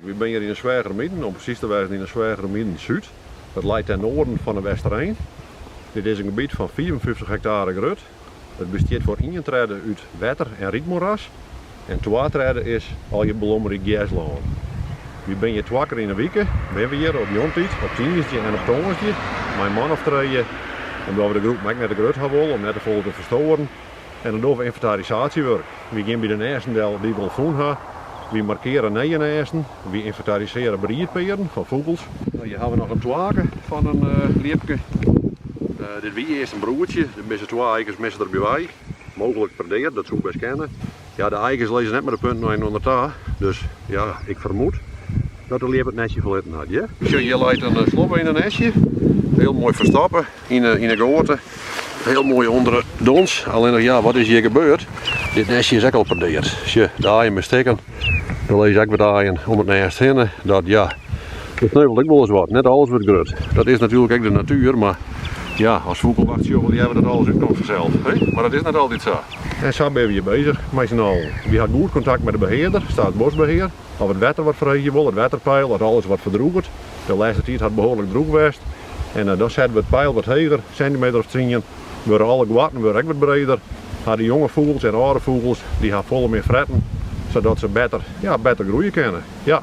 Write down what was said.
Wy binne hjir yn de Sweagermieden, om presys te wêzen yn de Sweagermieden Súd. Dat leit ten noarden fan de Westereen. Dit is in gebiet fan 55 hektare grut. It bestiet foar ien tredde út wetter en rietmoeras en twa tredde is allegear blomryk gerslân. Wy binne hjir twa kear yn 'e wike, binne we hjir op jûntiid, op tiisdei en op tongersdei, mei in man of trije, omdat we de groep ek net te grut ha wolle om net te folle te ferstoaren. En dan dogge we ynventarisaasjewurk. Wy gean by de nêsten del dy't we al fûn ha. Wy markeare nije nêsten. Wy ynventarisearje briedpearen fan fûgels. Hjir ha we noch in twake fan in ljipke. Dit wie earst in broertsje. Der misse twa aikes misse der by wei. Mooglik predeard, dat soe best kinne. Ja, de aikes lizze net mei de punten nei inoar ta. Dus ja, ik fermoed dat de ljip it nestje ferlitten hat. Sjoch, hjir leit in slobbe yn in nestje. Hiel moai ferstoppe. Yn 'e goate. Hiel moai ûnder de dons. Allinnich ja, wat is hjir gebeurd? Dit nestje is ek al predeard. Sjoch, de aaien binne stikken. Der lizze ek wat aaien om it nêst hinne. Dat ja, der sneuvelt ek wolris wat. Net alles wurdt grut. Dat is natuerlik ek de natuer, mar ja, as fûgelwacht sjogge we leaver dat alles útkomt fansels. Mar dat is net altyd sa. En sa binne we hjir bezich mei syn allen. Wy ha goed kontakt mei de behearder, Staatsbosbeheer. Of it wetter wat ferheegje wol, it wetterpeil, as alles wat ferdrûget. De lêste tiid hat it behoarlik drûch west. En dan sette we it peil wat heger, sintimeter of tsien. Wurde alle goatten wurde ek wat breder. Ha de jonge fûgels en âlde fûgels, dy ha folle mear fretten, sadat se better, ja, better groeie kinne. Ja.